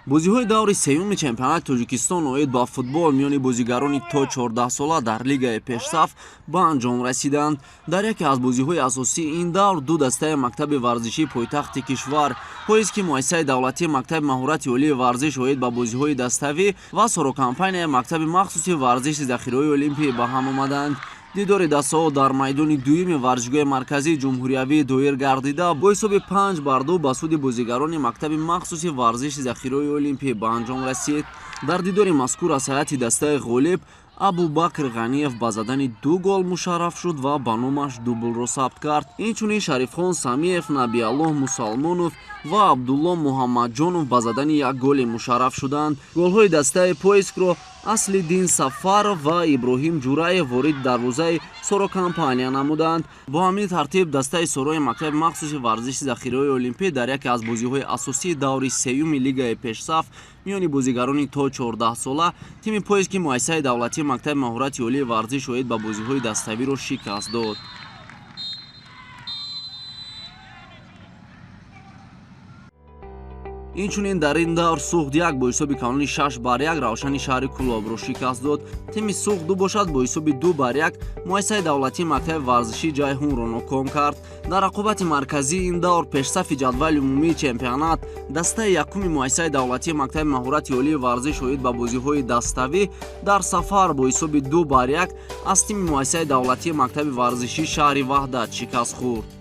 Бозиҳои даври сеюми чемпионати Тоҷикистон оид ба футбол миёни бозигарони то 14 сола дар лигаи пешсаф ба анҷом расиданд. Дар яке аз бозиҳои асосии ин давр ду дастаи мактаби варзишии пойтахти кишвар, поиски муассисаи давлатии мактаби маҳорати олии варзиш оид ба бозиҳои даставӣ ва Сорокомпанияи мактаби махсуси варзиши захираҳои олимпӣ ба ҳам омаданд. Дидори дастаҳо дар майдони дуюми варзишгоҳи марказии ҷумҳуриявӣ доир гардида, бо ҳисоби 5-2 ба суди бозигарони мактаби махсуси варзиши захираҳои олимпӣ ба анҷом расид. Дар дидори мазкур аз ҳайати дастаи ғолиб Абубакр Ғаниев ба задани 2 гол мушарраф шуд ва ба номаш дублро сабт кард. Инчунин Шарифхон Самиев, Набиаллоҳ Мусалмонов ва Абдулло Муҳаммадҷонов ба задани 1 голи мушарраф шуданд. Голҳои дастаи Поискро Аслиддин Сафаров ва Иброҳим Ҷураев ворид дарвозаи Сорокомпания намуданд. Бо ҳамин тартиб дастаи Сорои мактаби махсуси варзиши захираҳои олимпӣ дар яке аз бозиҳои асосии даври сеюми лигаи пешсаф миёни бозигарони то 14 сола тими Поиски муассисаи давлатии мактаби маҳорати олии варзиш оид ба бозиҳои даставиро шикаст дод. Инчунин дар ин давр Суғд 1 бо ҳисоби калони 6-1 Равшани шаҳри Кӯлобро шикаст дод. Тими Суғд 2 бошад бо ҳисоби 2-1 муассисаи давлатии мактаби варзишии Ҷайҳунро ноком кард. Дар рақобати марказии ин давр пешсафи ҷадвали умумии чемпионат дастаи якуми муассисаи давлатии мактаби маҳорати олии варзиш оид ба бозиҳои даставӣ дар сафар бо ҳисоби 2-1 аз тими муассисаи давлатии мактаби варзишии шаҳри Ваҳдат шикаст хӯрд.